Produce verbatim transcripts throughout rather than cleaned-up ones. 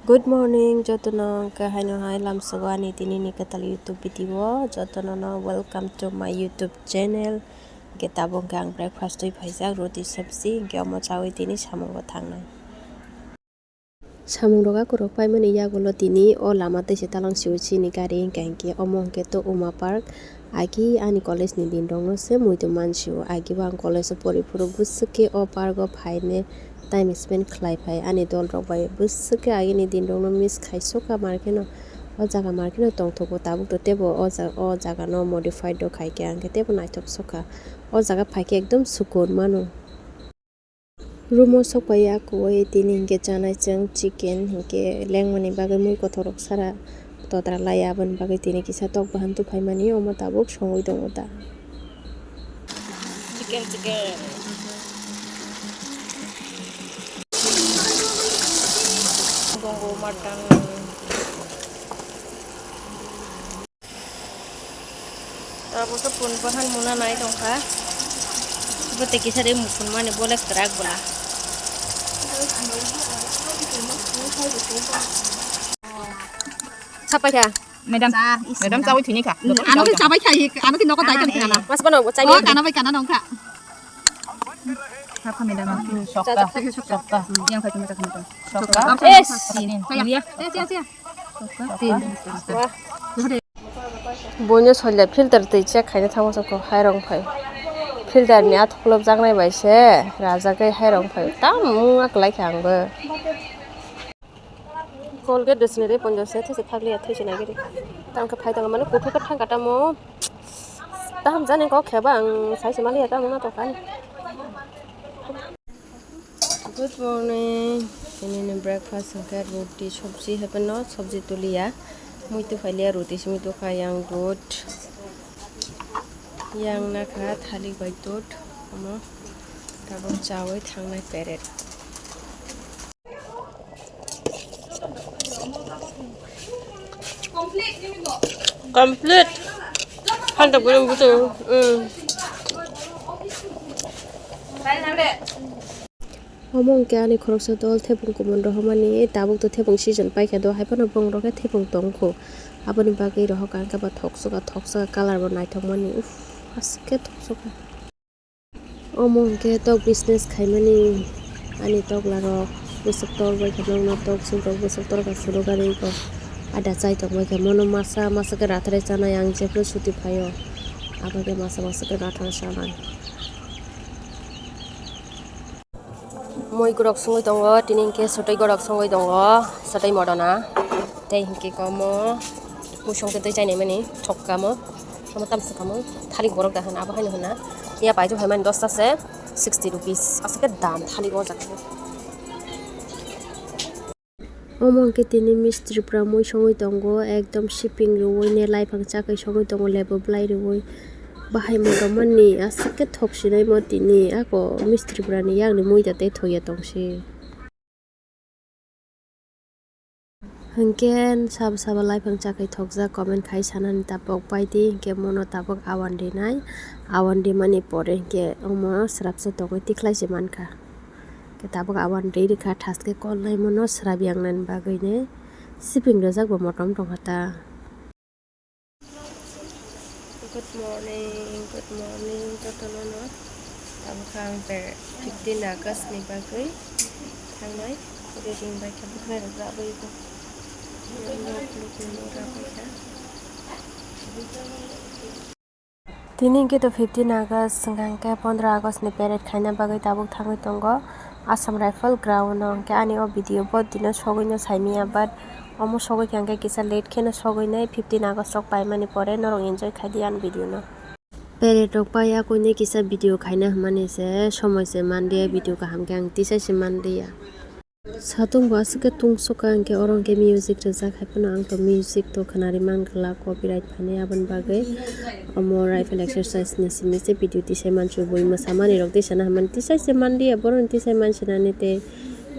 Good morning, jotono hwnkhe haino hai lamsogo ani tini ni kwtal YouTube video. Jotono no welcome to my YouTube channel. Hwnkhe tabuk hwnkhe ang breakfast twi phaijak, roti sabji, hwnkhe omo chawi tini samungo thangnai. Samung rok akurok paimani yagulo tini o lama tei se talang siwi chini gari hwnkhe hwnkhe omo hwnkhe to Uma Park. Agi ani college ni din rok no se muitu mansio, agi bo ang college o pori phuru bwswk khe o park o phaine time spend khlai phai ani dol rok bai. Bwswk khe agi ni din rok no miss khai sokha, mar kheno o jaga mar kheno tongthogo, tabuk to tebo o ja-, o jaga no modified rok khai khe ang khe tebo naithok sokha. O jaga phai khe ekdom sukun mano. Room o sok pai ya, kuwai tini hwnkhe chanai chwng chicken hwnkhe lengmani bagwi mui kothok rok sara totra lai, aboni bagwi tini kisa tok bahan tuphaimani omo tabuk songwi tongo da. Chicken, chicken. Gongo mutton. Abo khe pun bahan muna nai tongkha. Bo tei kisa de muphun mani bo le kwrak bwla. Sapai kha. Madam, madam, chawi thini kha. Ano khe chabai kha, ano khe nogo dai kha. Mas bono bo chai. Oh, kana bai kana nong kha. Sokta. Sokta. Yang kha tini kha. Sokta. Eh, tin. Tin. Tin. Wah. Boino soilya filter twi check khaina thango soko hairong phai. Filter ni athuk lobjaknai bai se rajagwi hairong phai. Tam mung aklai kha ang bo. Colgate de sini de ponjo se these thakliya these nai giri. Tang khe phai tong mani kuthuk khe thang kata mo. Tam jani kok kheba ang sai se maliya tam na to kani. Good morning. Tini ni breakfast hwnkhe roti, sabji haphano, sabji tuliya. Muitu phailiya, roti simi tukha yang dud. Yang nakha thalik bai dud. Omo tabuk chawi thangnai peret. Complete. Hanta bwrwi buto. Mm. Omo hwnkhe ani khoroksa dol thepung kumun rohormani, tabuk to thepung season paikha do, haiphano bong rok khe thepung tongkho, aboni bagwi rohor kha hwnkhe ba thoksoka thoksoka colour bo naithokmani, uff, aswk khe thoksoka. Omo hwnkhe tok business khaimani ani tokla rok bwswk tor bai khe nokno tok sumrok bwswk tor kha phuru gari ko ada chai tongbai khe mono masa masa khe rathrai chanai ang jephru chuti phaio abo khe masa masa khe rathrai chanai. Mui gorok songwi tongo, tini hwnkhe swtwi gorok songwi tongo, swtwi modona. Tei hwnkhe omo mui songtwi twi chainaimani thokka omo, omo tamswk omo thalik borok da hwnna abo haino hwnna. Phiya paithak phaimani dosta se sixty rupees, aswk khe dam thalik o jaga. Omo hwnkhe tini mistri pura mui songwi tongo, ekdom siping rwui ne laiphang chakwi songwi tongo, lebo bwlai rwui bahai motomani aswk khe thok sinai mo tini ako mistri pura ni yakni mui da tei thokya tongsi. Hwnkhe sabo sabo laiphang chakwi thokjak comment khai sanani tabok paidi, hwnkhe mono tabok awan rinai, awan rimani pore hwnkhe omo swrapsa tongwi tikhlai se mankha. Khe tabuk awan ri rikha, thaske kol naimano swrap yangnani bagwini siping rwjak bo motom tongkha ta. Good morning, good morning, jotono no. Tabuk ang fifteen August ni bagwi thangnai, reading bai khe bwkhnai rok rabwi bo. Tini hwnkhe to fifteen August, hwnkha hwnkhe pondro August ni parade khaina bagwi tabuk thangwi tongo Assam Rifle ground o. Hwnkhe ani o video bo dino sogwi no saimanya, but omo sogwi kha hwnkhe kisa late kheno sogwi nai, fifteen August rok paimani pore norok enjoy khaidi ani video no. Parade rok pai yakoini kisa video khaina hwnmani se somoi se manliya, video kaham khe ang tisai se manliya. Satung bo aswk khe tungsukha, hwnkhe oro hwnkhe music rwjak, haiphano ang to music to khwnarwi man glak, copyright phainai, aboni bagwi omo rifle exercise ni simi se video tisai mansu, bui mwsamani rok tisana hwnmani tisai se manliya, boroni tisai mansinani tei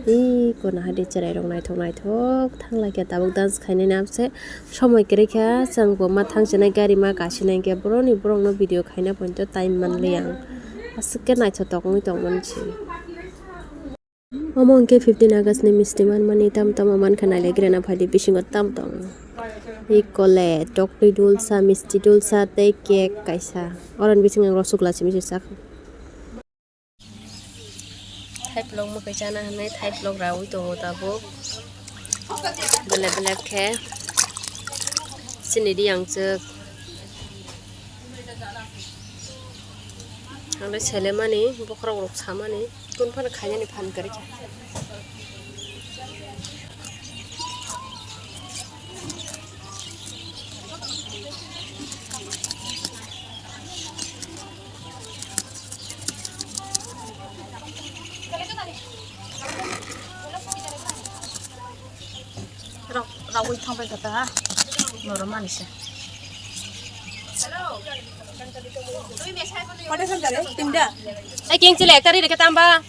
iko nahardi cherai rok naithok naithok thanglaikha, tabuk dance khainani abse somoi kwrwikha, chwng bo ma thangsinai gari ma kasinai hwnkhe boroni borokno video khaina poito time manliya ang, aswk khe naithotok wngwi tongmani se. Omo hwnkhe fifteen August ni misti manmani, tamo tamo mankha, nailaigrena phaidi bisingo tamo tamo. Ikole tokni dulsa, misti dulsa tei cake kaisa. Oroni bisingo ang rosogula simi se sakha. Thaiphlok mwkhwi chana hwnwi thaiphlok raui tongo tabuk. Belep belep khe sini di ang chwk. Ang le selemani, bokhorok rok samani, tun phano khainani phan kwrwi kha. Rok, rok ui thang pai kata ha. Noro mani se. Kode san jare? Tinda. Ai, king chile, ek tari rekhe tamba.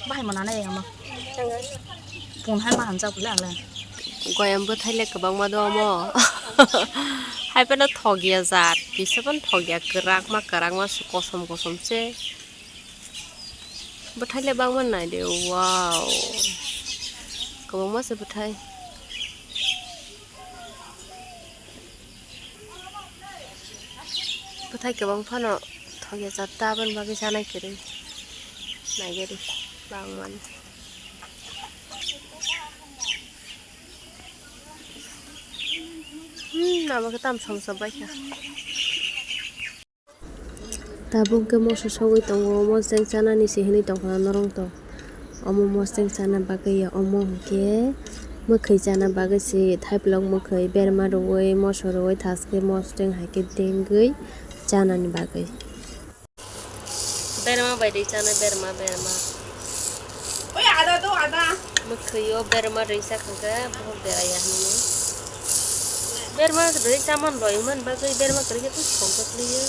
Bahai mana na yang ma. Pun hai ma hamjak bole ang le. Goyam bwthai le kwbangma dong omo. Hai phano thokya jat, kisa phano thokya, kwrakma, kwrakma, kosom kosom se. Bwthai le bangma nai de, wow. Kwbangma se bwthai. Bwthai kwbang phano thokya jat ta, aboni bagwi chanai kwrwi. Naigari bangmani. Hmm, abo khe tam song song bai kha. Tabuk khe moso sogwi tongo, mosdeng chanani se hinwi tongkha norok to. Omo mosdeng chana bagwi ya, omo hwnkhe mwkhwi chana bagwi se, thaiphlok mwkhwi berma rwui, moso rwui, thaskhe mosdeng hai khe dengwi chanani bagwi. Berma bai rwi chana, berma, berma. Oi, ada to, ada. Mwkhwi o berma rwi cha kha khe, bohok berai ya hinwi. Berma rwi chaman loi man bagwi berma kwrwi khe thok thok liyo.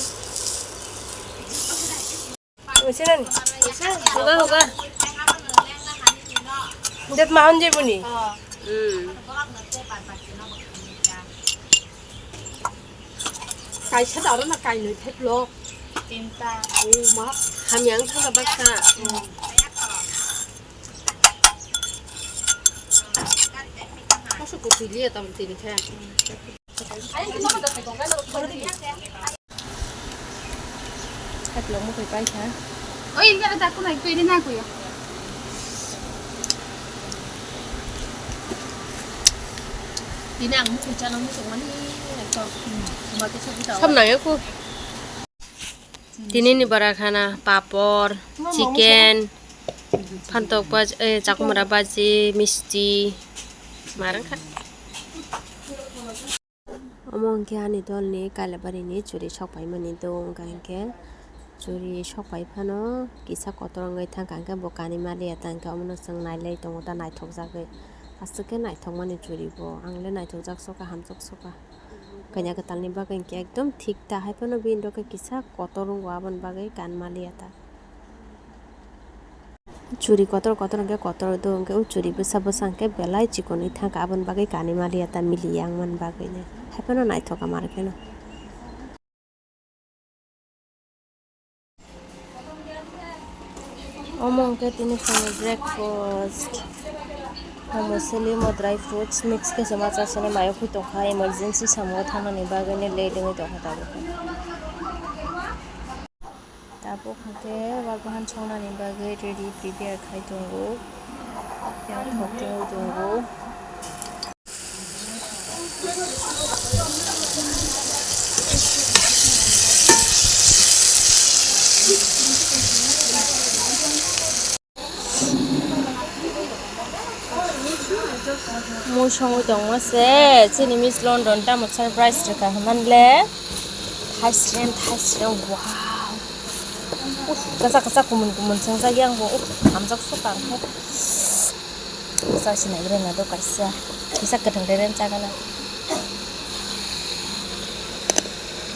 Oisinani? Hoga, hoga. Det mahon jebuni? Hmm. Kaisa da aro na kainwi thai vlog. Tinta. O ma, hamya wng thangkha baksa. Kasu kuthwi liya tamo tini khe. Hai vlog mwkhwi paikha. Oi, ini ada aku naik tuh, ini aku ya. Tini ang mwkhwi chana mwkhwi mani, ekdom, hmm, mati sabji tao. Sam nang aku. Tini ni bara khana, papor, chicken, phantok baj-, eh, chakumara baji, misti, marang kha. Omo hwnkhe ani dolni Kailabarini churi sokpaimani do, wngkha hinkhe churi sokpai phano kisa kotor wngwi thangkha, hinkhe bo kanwi maliya ta, hinkhe omono chwng nailai tongo ta naithokjagwi. Aswk khe naithokmani churi bo, ang le naithokjak sokha, hamjak sokha. Kanya kwtalni bagwi hinkhe ekdom thik ta, hai phano bini rok khe kisa kotor wngo, aboni bagwi kan maliya ta. Churi kotor kotor hwnkhe kotor do, hwnkhe o churi bwsa bwsa hwnkhe belai chikonwi thangkha, aboni bagwi kanwi maliya ta, miliya wngmani bagwino. Hai phano naithok ama rok kheno. Omo hwnkhe tini phungo breakfast. Omo sili mo dry fruits mix khe se ma cha sini mayo phui tongkha, emergency samungo thangnani bagwino late wngwi tongkha tabuk. Tabuk hwnkhe wabuhan songnani bagwi ready prepare khai tongo. Yang thok tongwi tongo. Mui songwi tongma se, chini Miss London tamo surprise rwkha hwnmani le. Thaisrem, thaisrem, wow. Uh, kwchak, kwchak, kumun, kumun swngjak yang bo. Uh, hamjak sukha ang khe. Sa sinai rwna do kaisa. Kisa kwthang rere chagana.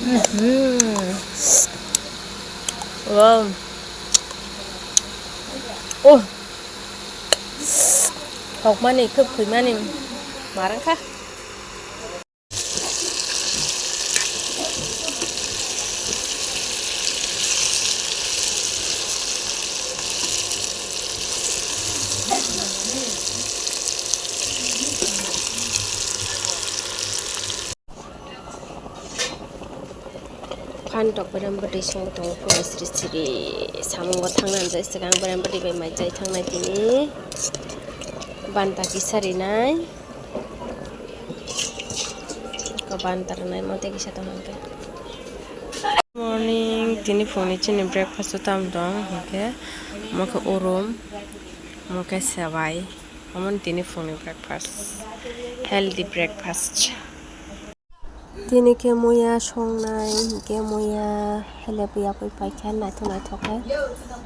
Mhm. Wow. Oh. Thokmani, khub khwimani. Marang kha. Ani tok berem bwtwi songwi tongo pura siri siri. Samungo thangna hwnjai swkang berem bwtwi bai mai jai thangnai tini. Banta kisa rinai. Ko banta rinai mote kisa tong hwnkhe. Morning, tini phone ni chini breakfast o tam dong hwnkhe mokhe urum, mokhe sewai. Omo tini phone ni breakfast. Healthy breakfast. Tini khe muya songnai, hinkhe muya hele buya koi paikha, naithok naithok khe.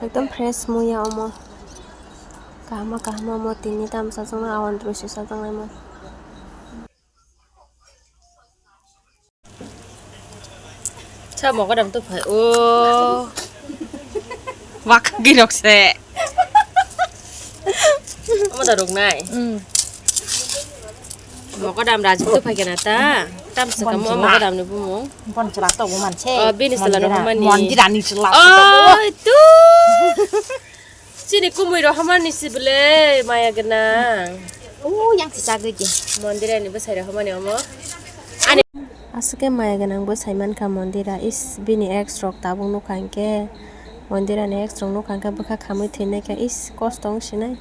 Ekdom fresh muya omo. Kahama kahama omo tini tamo chajaknai, awan rwi se chajaknai mo. Sa mogodam to phai o. Wak girok se. Omo da rok nai. Mm. Mogodam Rajib to phai kana ta. Tam se kamo mogodam ni bumung. Bon chela to bo manse. Oh, bini sala no Mandira. Mani. Mandira ni sala. Oh, tu. Chini kumui rok hamani si bwle maya gwnang. O yang si chagwi di. Mondirani bwsai rok hamani omo. Ani. Aswk khe maya gwnang bwsai mankha Mondira. Is bini ex rok tabuk nukha hinkhe. Mondirani ex rok nukha hinkhe bwkha khamwi thwinai khe is kosto wng sinai.